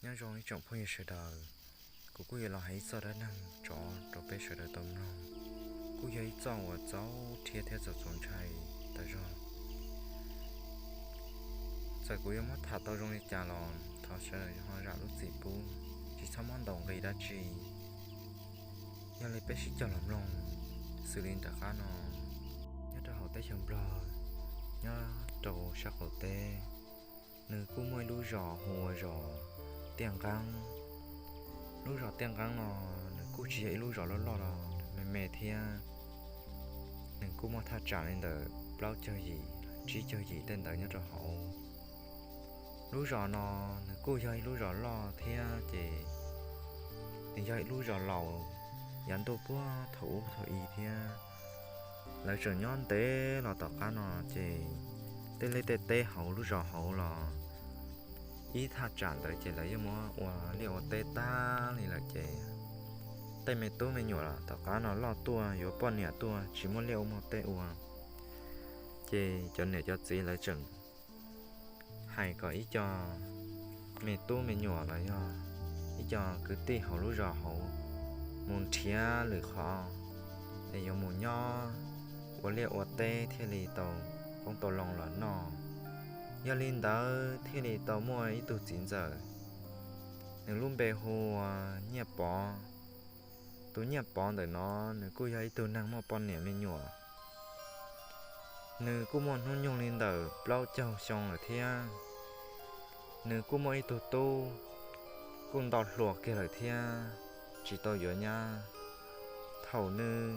Nyob zoo ib tsoom phooj ywg sawv daws, kuv kuj yuav los hais ib txoj dab neeg tsov rau peb sawv daws tau mloog. Kuj yog ib txoj uas txaus rhiab thiab txaus txaus ntshai tas zog. Txawm kuv yuav muab tham tau zoo li cas los thov sawv daws ho zam lub txim pub, tsis txhob muab ntaus nqi dab tsi. Yog li peb sib cog los mloog xws li nram qab no. Nyob rau hauv teb chaws Nplog, nyob rau sab qaum teb, nws kuj muaj ib lub zos hu ua zos Tiaj Nqeeb. Lub zos Tiaj Nqeeb no nws kuj tsis yog ib lub zos loj loj los me me thiab. Nws kuj muaj thaj tsam li ntawm plaub caug yim, tsib caug yim tej ntawd nyob rau hauv. Lub zos no nws kuj yog ib lub zos loj thiab ces nws yog ib lub zos laus yav ntuj puag thaum ub thaum i thiab. Lawv tseem nyob ntev los tom qab no ces tej liaj tej teb hauv lub zos hauv los ib thaj tsam ntawd ces lawv yeej muab ua liaj ua teb tag li lawm ces tej me tub me nyuam los tom qab no loj tuaj yuav poj niam tuaj tsis muaj liaj ua muaj teb ua. Ces cov niam cov txiv lawv tseem hais kom ib co me tub me nyuam los yog ib co kwv tij hauv lub zos hauv mus nrhiav lwm qhov es yuav mus nyob ua liaj ua teb thiaj li tau qoob tau loo los noj. Yog li ntawd thiaj li tau muaj ib tug txiv ntxawm, nws lub npe hu ua Nyiaj Pov. Tus Nyiaj Pov ntawm no nws kuj yog ib tug neeg muaj poj niam me nyuam. Nws kuj muaj hnub nyoog li ntawm plaub caug xyoo lawm thiab. Nws kuj muaj ib tug tub kuj nto hluas kiag lawm thiab, tsis tau yuav nyab. Thaum nws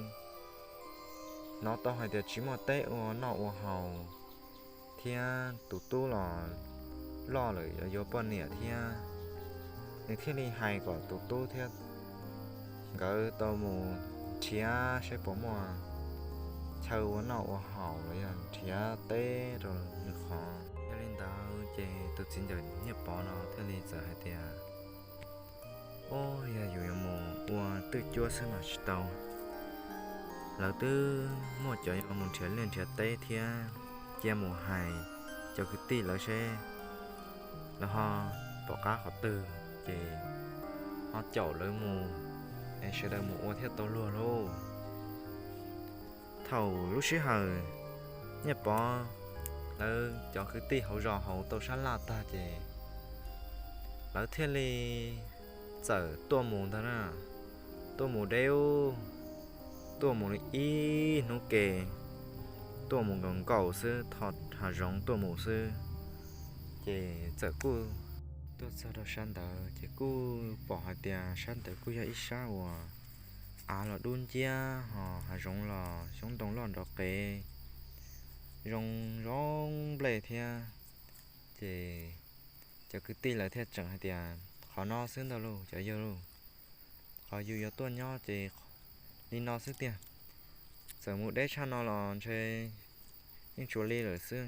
hnov tau hais tias tsis muaj teb ua noj ua haus thiab tus tub los loj lawm yuav yuav poj niam thiab, nws thiaj li hais kom tus tub thiab nkawd tau mus nrhiav saib puas muaj chaw ua noj ua haus los yog nrhiav teb rau lwm qhov. Yog li ntawd ces tus txiv ntxawm Nyiaj Pov no thiaj li txawm hais tias, Ub, yog yus yuav mus ua twj cuab xwb mas tsis tau. Lawv twb muaj cov yuav mus nrhiav liaj nrhiav teb thiab, cia mus hais cov kwv tij lawv seb lawv ho pom qab qhov twg ces ho caum lawv mus, es sawv daws mus ua thiaj tau luag lauj. Thaum lub sij hawm Nyiaj Pov lawv cov kwv tij hauv zos hauv tau sab laj tag ces lawv thiaj li txawm tuaj mus ntag na. Tuaj mus deb ub, tuaj mus li ib hnub ke, tuaj mus nkaus nkaus xwb, tho hav zoov tuaj mus xwb. Ces txawm kuj tuaj txog rau sab ntawd ces kuj pom hais tias sab ntawd kuj yog ib sab uas av los dub nciab ho hav zoov los xyoob ntoo loj nrov qev, zoo zoo nplej thiab. Ces cov kwv tij lawv thiaj tseem hais tias, Qhov no xwb ntag lauj cov yawg lauj, qhov yus yuav tuaj nyob ces li no xwb tiag. Txawm mus deb tshaj no los ntshe yeej tsuas li lawm xwb.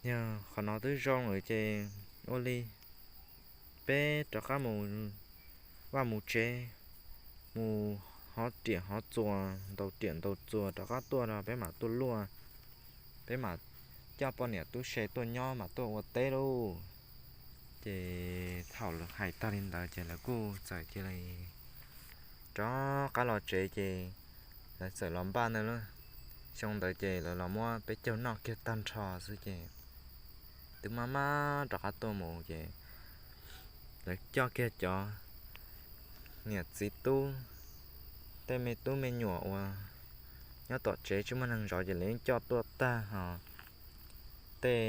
Yog qhov no twb zoo lawm ces ua li peb rov qab mus vaj mus tsev, mus hov riam hov txuas, ntaus riam ntaus txuas rov qab tuaj no peb mam tuaj luaj, peb mam coj poj niam tub se tuaj nyob mam tuaj ua teb lauj. Ces thaum lawv hais tag li ntawd ces lawv kuj txawm cia li rov qab los tsev ces lawv txawm los npaj ntawd lauj. Xyoo ntawd ces lawv los muab peb caug noj kiag tag nrho xwb ces twb maj maj rov qab tuaj mus ces lawv coj kiag cov niam txiv tub, tej me tub me nyuam uas nyob tom tsev tsis muaj neeg zov ces lawv yeej coj tuaj tag ho tej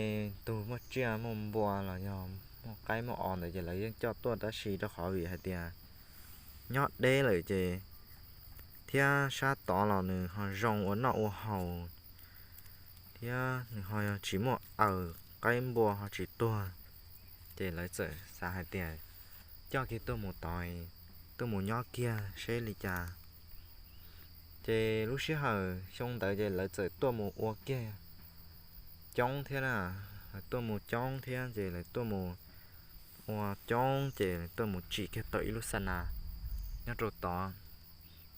tug muaj tsiaj muaj npua los yog muaj qaib muaj os ntawd ces lawv yeej coj tuaj tab sis rau qhov vim hais tias nyob deb lawm ces thiab sab tod los nws ho zoo ua noj ua haus thiab nws ho tsis muaj aws, qaib npua ho tsis tuag. Ces lawv txawm xav hais tias coj kiag tuaj mus tod, tuaj mus nyob kiag seb li cas. Ces lub sij hawm xyoo ntawd ces lawv txawm tuaj mus ua kiag coob thiab na, lawv tuaj mus coob thiab ces lawv tuaj mus ua coob ces tuaj mus tsim kiag tau ib lub xa nas nyob rau tod.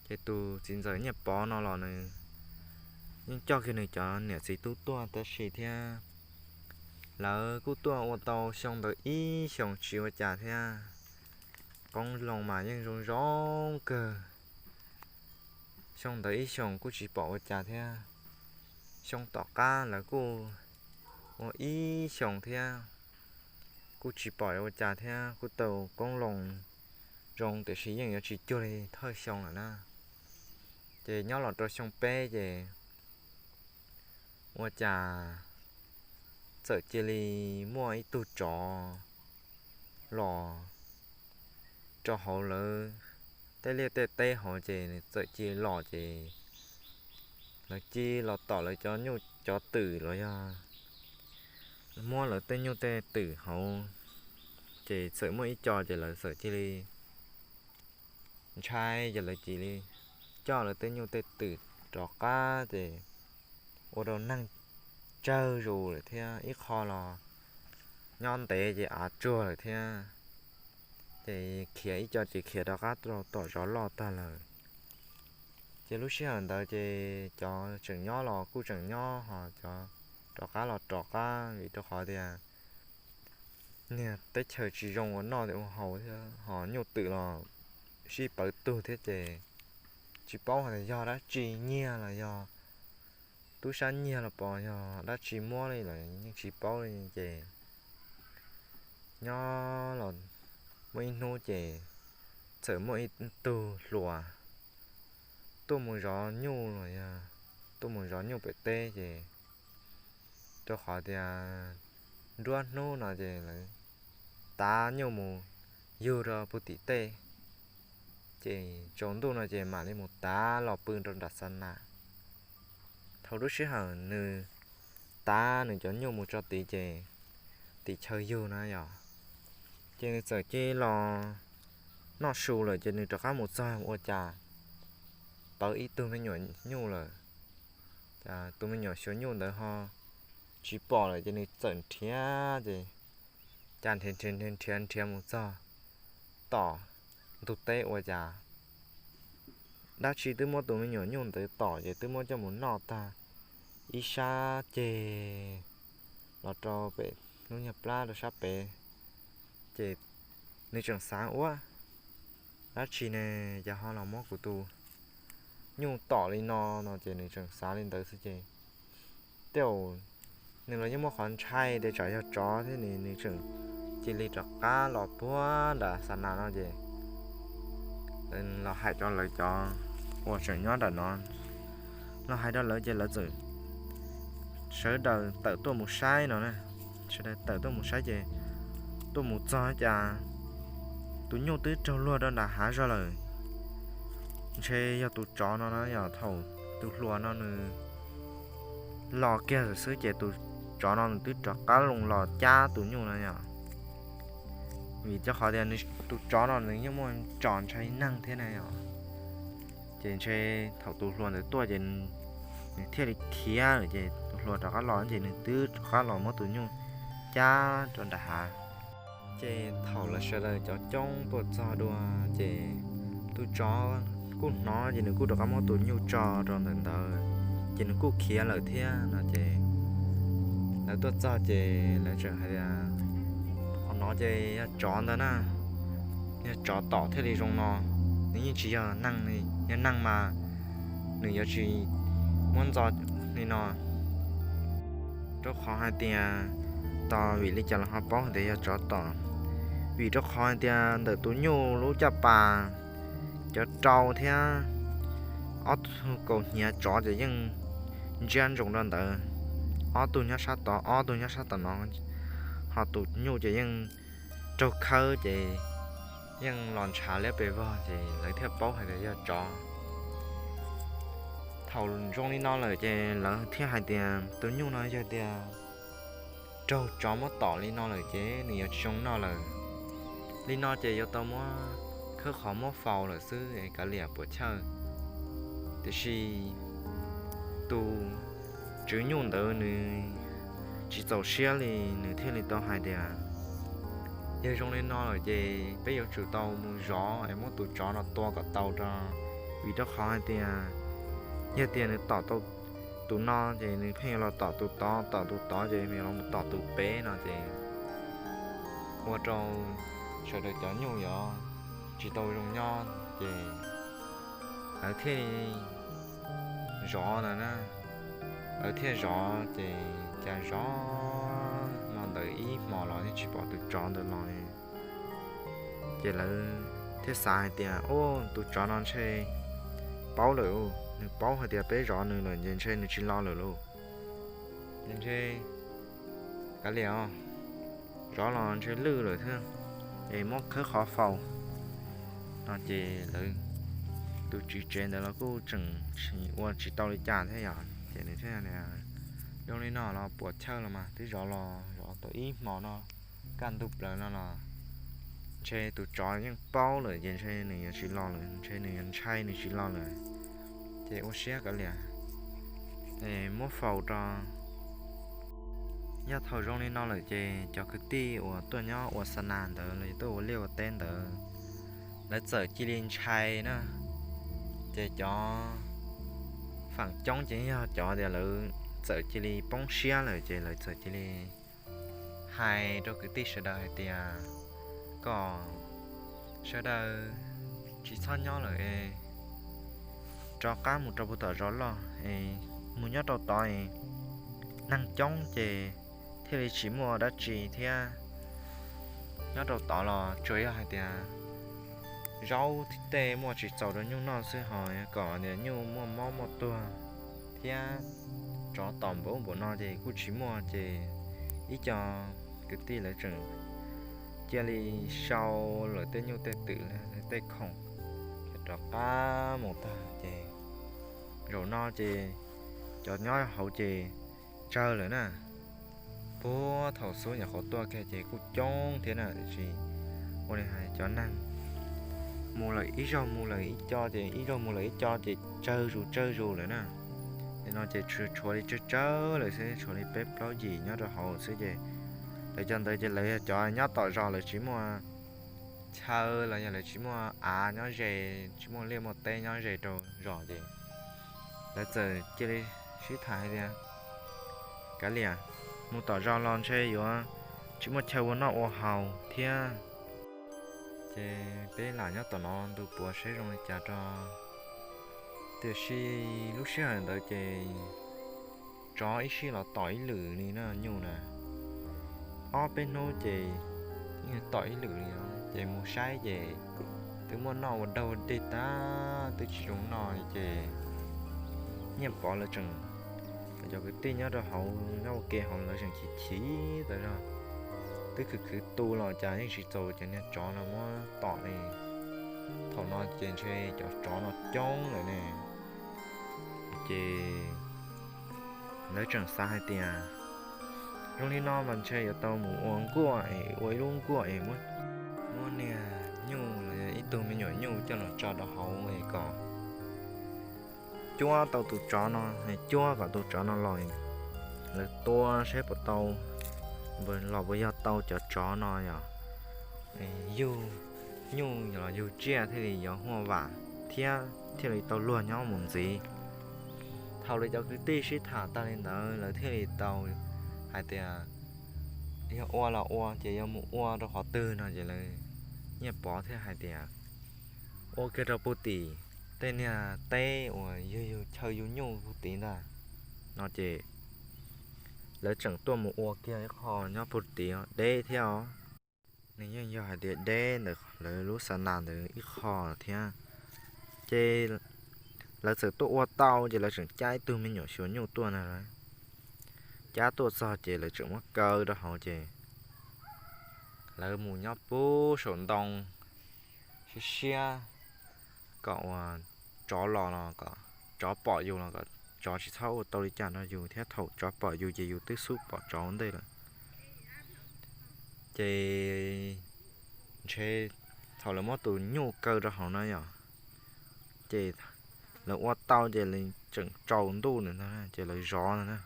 Ces tus txiv ntxawm Nyiaj Pov no los nws yeej coj kiag nws cov niam txiv tub tuaj tab sis thiab Lawv kuj tuaj ua tau xyoo ntawd ib xyoos tsis ua cas thiab. Qoob loo mas yeej zoo zoo kawg. Xyoo ntawd ib xyoos kuj tsis pom ua cas thiab. Xyoo tom qab lawv kuj ua ib xyoos thiab, kuj tsis pom ua cas thiab, kuj tau qoob loo zoo tiam sis yeej yuav tsis cuag li thawj xyoo lawm na. Ces nyob los rau xyoo peb ces ua cas txawm cia li muaj ib tug tsov los rau hauv lawv tej liaj tej teb hauv ces nws txawm cia li los ces lawv cia li los tom lawv cov nyuj cov twm los yog muab lawv tej nyuj tej twm hauv, ces txawm muaj ib co ces lawv txawm cia li ntshai ces lawv cia li coj lawv tej nyuj tej twm rov qab ces ua rau neeg tsawg zus lawm thiab, ib qho los nyob ntev ces av tsuag lawm thiab. Ces khiav ib co ces khiav rov qab rau tom zov loj tag lawm. Ces lub sij hawm ntawd ces cov tseem nyob los kuj tseem nyob, ho cov rov qab los rov qab, vim rau qhov tias niag teb chaws tsis zoo ua noj ua haus thiab, ho nyuj twm los sib pawv tug thiab ces tsis paub hais tias yog dab tsi nyiag los yog tub sab nyiag los pos yog dab tsi muab li los yeej tsis paub li ces nyob los muaj ib hnub ces txawm muaj ib tug hluas tuaj mus zov nyuj los yog tuaj mus zov nyuj pem teb ces rau qhov tias nruab hnub no ces lawv tav nyuj mus yug rau puag tim tej, ces tsaus ntuj no ces mam li mus tav los pw rau nram xa nas. Thaum lub sij hawm nws tav nws cov nyuj mus tso tid ces tim chaw yug na yom, ces nws txawm cia li los noj su lawm ces nws rov qab mus txog ua cas pawv ib tug me nyuam nyuj lawm. Tus me nyuam xyuas nyuj ntawd ho tsis pom lawm ces nws txawm nrhiav ces cas nrhiav nrhiav nrhiav nrhiav mus txog tom ntug teb ua cas dab tsi twb muab tus me nyuam nyuj ntawd tom ces twb muab coj mus noj tag ib sab ceg los rau pem lub nyuag plab rau sab pem. Ces nws tseem xav ua dab tsi ne, ces ho los muab kuv tus nyuj tom li no no ces nws tseem xav li ntawd xwb ces tej zaum nws los yeej muaj qhov ntshai tias tsam yog tsov thiab nws tseem cia li rov qab los puag nram xa nas no ces los hais rau lawv cov uas tseem nyob nram no, los hais rau lawv ces lawv txawm sawv daws tawm tuaj mus saib no na. Sawv daws tawm tuaj mus saib ces tuaj mus txog cas tus nyuj twb raug luag rau nram hav zog lawm. Ntshe yog tus tsov no na yog thaum tus hluas no nws los kiag xwb ces tus tsov no nws twb rov qab los cab tus nyuj no yom. Vim rau qhov tias tus tsov no nws yeej muaj tso ntshai neeg thiab na yom. Ces ntshe thaum tus hluas ntawd tuaj ces nws thiaj li khiav lawm ces tus hluas rov qab los ces nws twb rov qab los muab tus nyuj cab rau nram hav. Ces thaum lawv sawv daws cov coob tuaj txog dua ces tus tsov kuj hnov ces nws kuj rov qab muab tus nyuj tso rau ntawm ntawd, ces nws kuj khiav lawm thiab no ces lawv tuaj txog ces lawv tseem hais tias qhov no ces yog tsov ntag na, yog tsov tom thiaj li zoo no, nws yeej tsis yog neeg, yog neeg mas nws yuav tsis muab ntxo li no. Rau qhov hais tias tos vim li cas los ho paub hais tias yog tsov tom, vim rau qhov hais tias ntawm tus nyuj lub caj pas cov rau thiab ob tug kaus hniav tsov ces yeej ntsiab ntsoov rau ntawd, ob tug nyob sab tod ob tug nyob sab tom no, ho tus nyuj ces yeej raug khawb ces yeej los ntshav liab pes vog ces lawv thiaj paub hais tias yog tsov. Thaum zoo li no lawm ces lawv thiaj hais tias tus nyuj no yog tias raug tsov muab tom li no lawm ces nws yuav tsis zoo noj lawm. Li no ces yuav tau muab khawb qhov muab faus lawm xwb es kav liam puas chawj. Tiam sis tus tswv nyuj ntawd nws tsis txaus siab li, nws thiaj li tau hais tias yog zoo li no lawm ces peb yuav tsum tau mus zov es muab tus tsov no tua kom tau rau, vim rau qhov hais tias yog tias nws tom tau tus no ces nws pheej yuav los tom tus tod, tom tus tod ces yuav los tom tus pem no ces ua rau sawv daws cov nyuj yuav tsis tau zoo nyob ces lawv thiaj zov ntawd na. Lawv thiaj zov ces cas zov no ntawd ib hmos los yeej tsis pom tus tsov ntawd los li. Ces lawv thiaj xav hais tias, Ub, tus tsov no ntshe paub lawm, nws paub hais tias peb zov nws lawm ces ntshe nws tsis los lawm lauj. Ces ntshe kav liam os, zov los ntshe lwj lawm thiab, es muab khawb qhov faus no. Ces lawv tus tswv tsev ntawd los kuj tseem ua tsis tau li cas thiab yom, ces nws thiaj zoo li no los puas chawj los mas twb zov los zov tau ib hmo no, kaj ntug plaws no los ntshe tus tsov yeej paub lawm ces ntshe nws yuav tsis los lawm, ntshe nws yuav ntshai nws tsis los lawm. Ces ua siab kav liam, es muab faus rau. Yog thaum zoo li no lawm ces cov kwv tij uas tuaj nyob ua xa nas ntawd los yog tuaj ua liaj ua teb ntawd, lawv txawm cia li ntshai na. Ces cov feem coob ces yog cov tias lawv txawm cia li poob siab lawm ces lawv txawm cia li hais rau kwv tij sawv daws hais tias, Kom sawv daws tsis txhob nyob lawm es rov qab mus rau puag tom zos loj es mus nyob rau tod es neeg coob ces thiaj li tsis muaj dab tsi thiab. Nyob rau tod los tsuas yog hais tias zaub tej muaj tsis txaus rau nyuj noj xwb, ho kom tias nyuj muaj mob muaj tuag thiab tsov tom npaum npaum no ces kuj tsis muaj. Ces ib co kwv tij lawv tseem cia li sau lawv tej nyuj tej twm tej khoom rov qab mus tag ces zaum no ces cov nyob hauv ces tsawg lawm na. Puag thaum xub nyuam qhuav tuaj kiag ces kuj coob thiab na, tiam sis ua li hais cov neeg mus lawm ib zaug mus lawm ib co ces ib zaug mus lawm ib co ces tsawg zus tsawg zus lawm na. Nim no ces tshuav li tsawg tsawg lawm xwb, tshuav li peb plaub yim nyob rau hauv xwb ces lawv cov ntawd ces lawv yog cov nyob tom zos, lawv tsis muaj chaw los yog lawv tsis muaj av nyob ze, tsis muaj liaj muaj teb nyob ze rau zos ces lawv txawm cia li sib tham hais tias, Kav liam, mus tom zos los ntshe yuav tsis muaj chaw ua noj ua haus thiab, ces peb lam nyob tom no ntu puav saib zoo li cas rau. Tiam sis lub sij hawm ntawd ces tsov ib sij los tom ib lwm li na nyuj na. Ob peb hnub ces yeej tom ib lwm li os. Ces mus saib ces twb muab noj ua dog ua dig tag, twb tsis zoo noj li ces Nyiaj Pov lawv tseem, cov kwv tij nyob rau hauv nyob ua ke hauv lawv tseem chim chim tas zog, twb khwv khwv tu los cas yeej tsis txaus cov niag tsov no muab tom li. Thaum no ces ntshe cov tsov no coob lawm ne. Ces lawv tseem xav hais tias zoo li no mas ntshe yuav tau mus ua nkuaj es ua ib lub nkuaj es muab niag nyuj los yog ib tug me nyuam nyuj coj los tso rau hauv es kom cuab tau tus tsov no, cuab kom tus tsov no los lawv tua saib puas tau, los puas yog tau cov tsov no yog yug nyuj los yug tsiaj thiaj li yuav huaj vam thiab thiaj li tau luag nyob mus ntxiv. Thaum lawv cov kwv tij sib tham tag li ntawd lawv thiaj li tau hais tias yog ua los ua ces yuav mus ua rau qhov twg no ces lawv, Nyiaj Pov thiaj hais tias ua kiag rau puag tim tej niag teb uas yug yug chaw yug nyuj puag tid ntag no ces lawv tseem tuaj mus ua kiag ib qho nyob puag tid deb thiab os. Nws yeej yog hais tias deb ntawm lawv lub xa nas ntawd ib qho thiab. Ces lawv txawm tuaj ua tau ces lawv tseem cab ib tug me nyuam xyuas nyuj tuaj na. Cab tuaj txog ces lawv tseem muab kaw rau hauv ces lawv mus nyob puag saum ntoo siab siab kom uas tsov los los kom tsov pom yus los kom tsov tsis txhob ua tau li cas rau yus thiab thaum tsov pom yus ces yus twb xub pom tsov ua ntej lawm. Ces ntshe thaum lawv muab tus nyuj kaw rau hauv na yom, ces lawv ua tau ces tseem tsaus ntuj ntawd ntag ces lawv zov ntag na.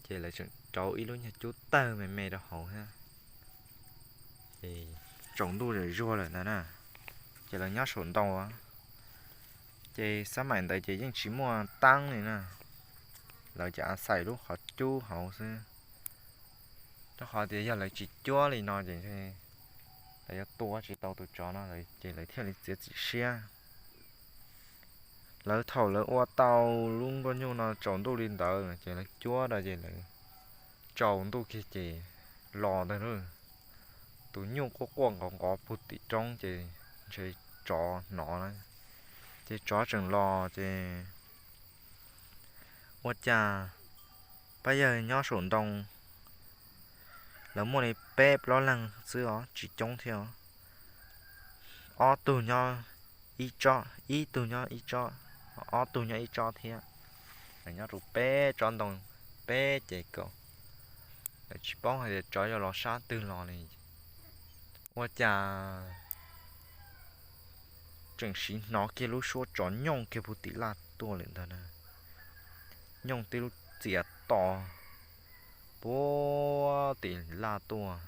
Ces lawv tseem rauv ib lub nyuag cub tawg me me rau hauv thiab. Ces tsaus ntuj zam zuag lawm ntag na. Ces lawv nyob saum ntoo, ces xab maim ntawd ces yeej tsis muaj teeb li na. lawv ces a xais lub qhov cub hauv xwb. Rau qhov tias yog lawv tsis cuab li no ces lawv yuav tua tsis tau tus tsov no lawm ces lawv thiaj li txiav txim siab. Lawv thaum lawv ua tau lub nkuaj nyuj no tsaus ntuj li ntawd ces lawv cuab rau ces lawv tsaus ntuj kiag ces los ntag lauj. Tus nyuj quaj quaj nqov nqov puag tim roob ces ntshe tsov hnov na, ces tsov tseem los ces ua cas pab yawg nyob saum ntoo, lawv muaj li peb plaub leeg xwb os, tsis coob thiab os. Ob tug nyob ib tsob, ib tug nyob ib tsob, ob tug nyob ib tsob thiab. Lawv nyob rau peb tsob ntoo, peb ces kaum, lawv tsis paub hais tias tsov yuav los sab twg los li. Ua cas tseem siv hnov kiag lub suab tsov nyooj kiag puag tim laj tuaj lawm ntag na. Nyooj tib lub txias to puag tim laj tuaj.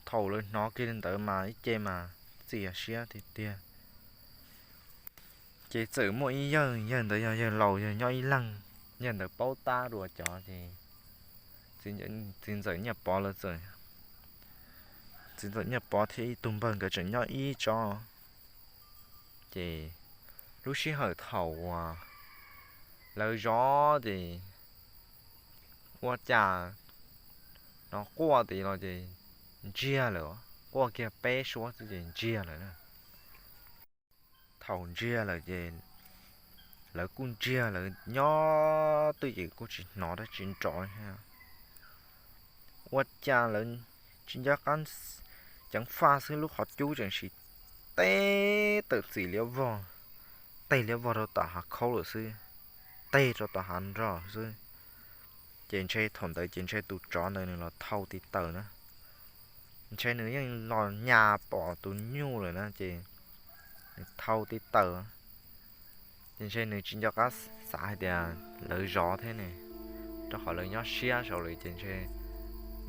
Thaum lawv hnov kiag li ntawd mas ib ce mas txias siab tiag tiag. Ces txawm muaj ib yawg, yawg ntawd yog yawg laus, yawg nyob ib leeg, yawg ntawd paub tab dua cov ces txiv ntxawm Nyiaj Pov lawv txawm, txiv ntxawm Nyiaj Pov thiab ib tug npawg nkawd tseem nyob ib tsob. Ces lub sij hawm thaum uas lawv zov ces ua cas no quaj tid los ces ntsiag lawm, quaj kiag peb suab xwb ces ntsiag lawm na. Thaum ntsiag lawm ces lawv kuj ntsiag, lawv nyob twj ywm kuj tsis hnov dab tsi nrov thiab. Ua cas lawv tsis nco qab ceev faj xwb lub qhov cub tseem siv teb tawm txim liab vog, teg liab vog rau tom hav khaub lawm xwb, teg rau tom hav nrog xwb. Ces ntshe thaum ntawd ces ntshe tus tsov ntawd nws los thau tib taws na, ntshe nws yeej los nyas pom tus nyuj lawm na ces nws thau tib taws. Ces ntshe nws tsis nco qab xav hais tias lawv zov thiab ne, rau qhov lawv nyob siab saud lawm ces ntshe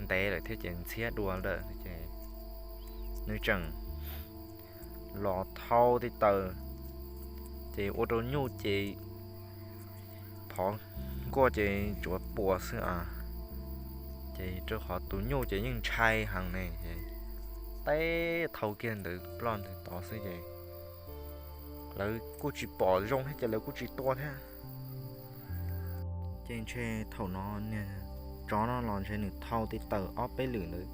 ntev lawm thiab ces ntxhiab dua lawm ces nws tseem los thau tib taws, ces ua rau nyuj ces phov nkuaj ces tsuav puas xwb a. Ces rau qhov tus nyuj ces yeej ntshai heev ne ces teb thau kiag ntawd ploj ntawd tod xwb ces lawv kuj tsis pom zoo thiab ces lawv kuj tsis tua thiab. Ces ntshe thaum no niag tsov no los ntshe nws thau tib taws ob peb lwm ntawd,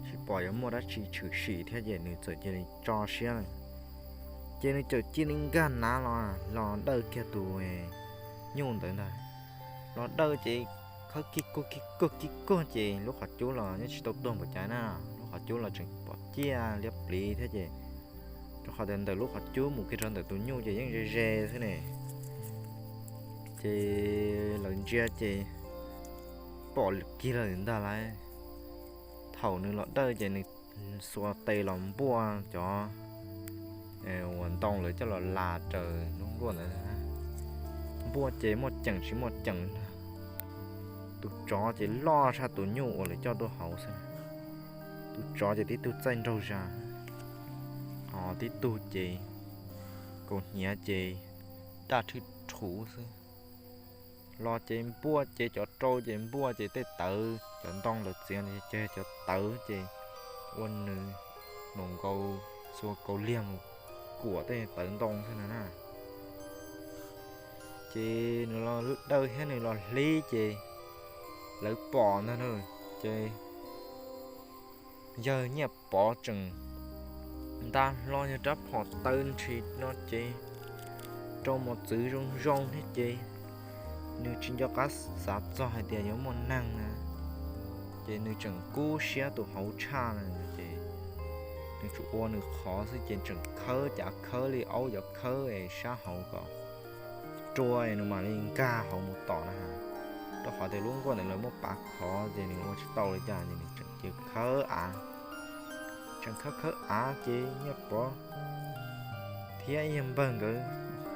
tsis pom yuav muaj dab tsi tshwm sim thiab ces nws txawm cia li tso siab lawm. Ces nws txawm cia li nkag nav los, los dawj kiag tus nyuj ntawd ntag. Los dawj ces khawb kig kuag kig kuag kig kuag ces lub qhov cub los yeej tsis tau tuag npaum cas na, lub qhov cub los tseem pom ciaj liab pliv thiab ces rau qhov tias ntawm lub qhov cub mus kiag rau ntawm tus nyuj ces yeej ze ze xwb ne. Ces lawv ntsia ces pom kiag lawm ntag lauj. Thaum nws los dawj ces nws xuas tes los npuaj cov uas ntoo lawv coj los las raws lub nkuaj ntawd. Npuaj ces muaj ceem tsis muaj ceem, tus tsov ces loj tshaj tus nyuj uas lawv coj tuaj hauv xwb. Tus tsov ces tib tug txaij nraug zas, ho tib tug ces kaus hniav ces daj rhwb rhuv xwb. Los ces npuaj ces cov rau ces npuaj ces tej tawv, cov ntoo lawv txiav ces cov tawv ces ua nws mus nkaus, xuas kaus liag mus kuam tej tawv ntoo xwb na. Ces nws los dawj thiab nws los hlib ces lawv pom ntag na. Ces yawg Nyiaj Pov tseem nta hlo yawg rab phom taw ntshis no ces rau mos txwv zoo zoo thiab ces nws tsis nco qab xav txog hais tias yuav muaj neeg na. Ces nws tseem kub siab tus hauv tshaj na ces nws tsuas ua nws qhov xwb ces tseem khawb cav khawb li aub cov khawb es sab hauv kom rua es nws mam li nkag hauv mus tom na. Rau qhov tias lub nkuaj ntawd lawv muab pav khov ces nws ua tsis tau li cas ces nws tseem cia khawb av. Tseem khawb khawb av ces Nyiaj Pov thiab ib yawg npawg nkawd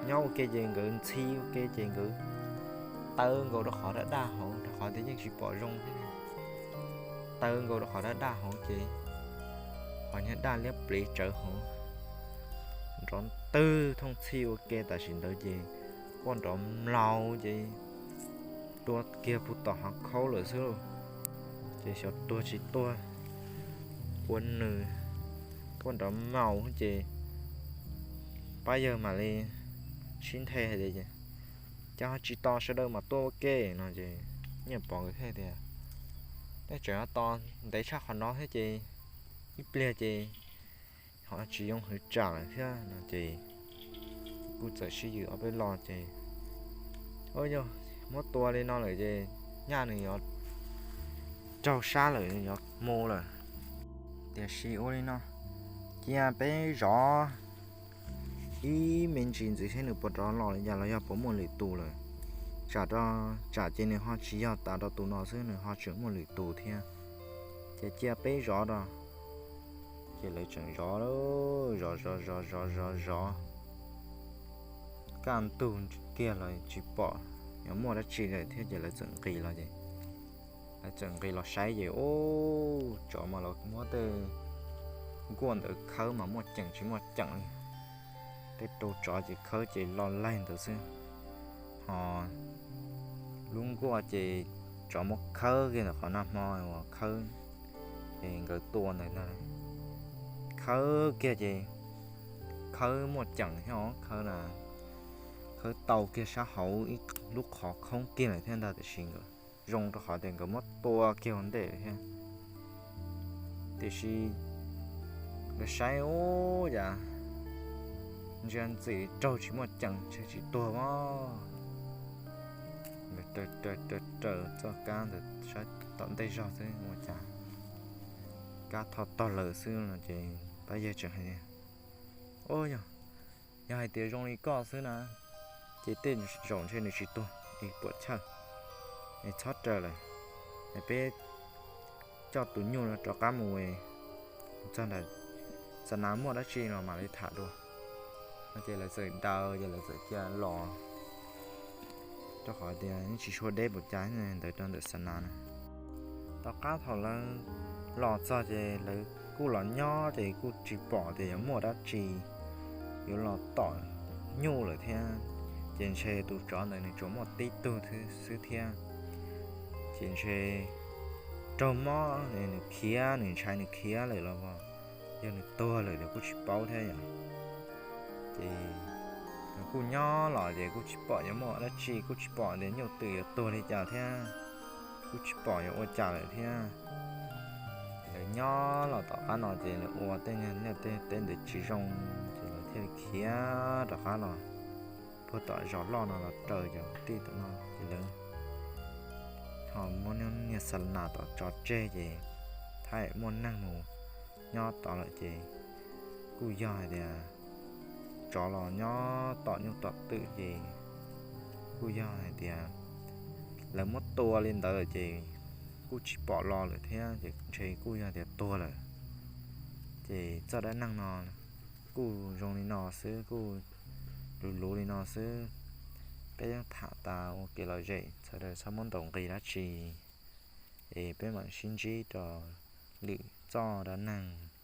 nyob ua ke ces nkawd ntxhi ua ke ces nkawd taw nkaus rau qhov daj daj hauv, rau qhov tias yeej tsis pom zoo thiab. Taw nkaus rau qhov daj daj hauv ces qhov niag daj liab pliv tsawv hauv nrov ntwg thooj txhij ua ke tam sim ntawd ces quaj nrov mlaus ces tua kiag puag tom hav khaub lawm xwb lauj. Ces xyov tuag tsis tuag, ua nws quaj nrov maus ces pab yawg mam li sib nthe hais tias, Cas ho tsis tos sawv daws mam tuaj ua ke no? Ces Nyiaj Pov nkawd thiaj tias, Nej tseem tos ntev tshaj qhov no thiab ces ib pliag ces ho tsis zoo hwv tsam lawm thiab no. Ces kuj txawm sib yws ob peb lo ces, Ua yog muab tua li no lawm ces nyaj nws yuav raug sab lawm, yuav mus lawm. Tiam sis ua li no, cia peb zov ib me ntsis ntxiv seb nws puas rov los li cas los yog puas muaj lwm tus lawm. Tsam rau, tsam ces nws ho tsis yog tas rau tus no xwb, nws ho tseem muaj lwm tus thiab. Ces cia peb zov rau. Ces lawv tseem zov, zov zov zov zov zov zov, kaj ntug kiag los tsis pom yuav muaj dab tsi lawm thiab ces lawv txawm nqis los ces, lawv txawm nqis los saib ces ub, tsov mas los muab tej nkuaj ntawd khawb mas muaj ceem tsis muaj ceem li. Tej rau tsov ces khawb ces lo laig ntawd xwb, ho lub nkuaj ces tsov muab khawb kiag ntawm qhov nag hmo uas khawb es nkawd tua ntawd ntag. Khawb kiag ces khawb muaj ceem thiab, khawb na, khawb tau kiag sab hauv ib lub qhov khoob kiag lawm thiab ntag, tiam sis nkawd zoo rau qhov tias nkawd muab tua kiag ua ntej thiab. Tiam sis nkawd saib ub, cas ntsia ntxim raug tsis muaj ceem, ntshe tsis tuag os. Nkawd raws raws txoj kab ntawd saib tom ntej zog xwb ua cas kab tho tog lawm xwb no ces pab yawg tseem hais tias, Ub, yog, yog hais tias zoo li koj xwb na ces tej zaum ntshe nws tsis tuag es puam chawj, es txhob raws lawm, es peb coj tus nyuj no rov qab mus, txog ntawm xa nas muaj dab tsi los mam li tham dua. No ces lawv txawm daws ces lawv txawm cia los, rau qhov tias yeej tsis sua deb puas cas ntawd rau ntawm xa nas na. Tom qab thaum lawv los txog ces lawv kuj los nyob ces kuj tsis pom tias yuav muaj dab tsi yuav los tom nyuj lawm thiab. Ces ntshe tus tsov ntawd nws tsuas muaj tib tug xwb thiab. Ces ntshe raug mob nws khiav, nws ntshai nws khiav lawm los yog nws tuag lawm los kuj tsis paub thiab yom. Ces nws kuj nyob los ces kuj tsis pom yuav muaj dab tsi, kuj tsis pom tias nyuj twm yuav tuag li cas thiab, kuj tsis pom yuav ua cas lawm thiab. Lawv nyob los tom qab no ces lawv ua tej niag liaj tej teb ntawd tsis zoo, ces lawv thiaj li khiav rov qab los puag tom zos loj no los raws cov kwv tij tom no ces lawv ho muab niag xa nas tom tso tseg ces thaum muaj neeg mus nyob tod lawm ces kuj yog hais tias tsov los nyob tom nyuj tom twm ces kuj yog hais tias lawv muab tua li ntawd lawm ces kuj tsis pom los lawm thiab ces ntshe kuj yog tias tuag lawm. Ces txoj dab neeg no kuj zoo li no xwb, kuj luv luv li no xwb. Peb yeej tham tas ua kev lom zem, sawv daws txhob muab ntaus nqi dab tsi, es peb mam sib ntsib rau lwm txoj dab neeg.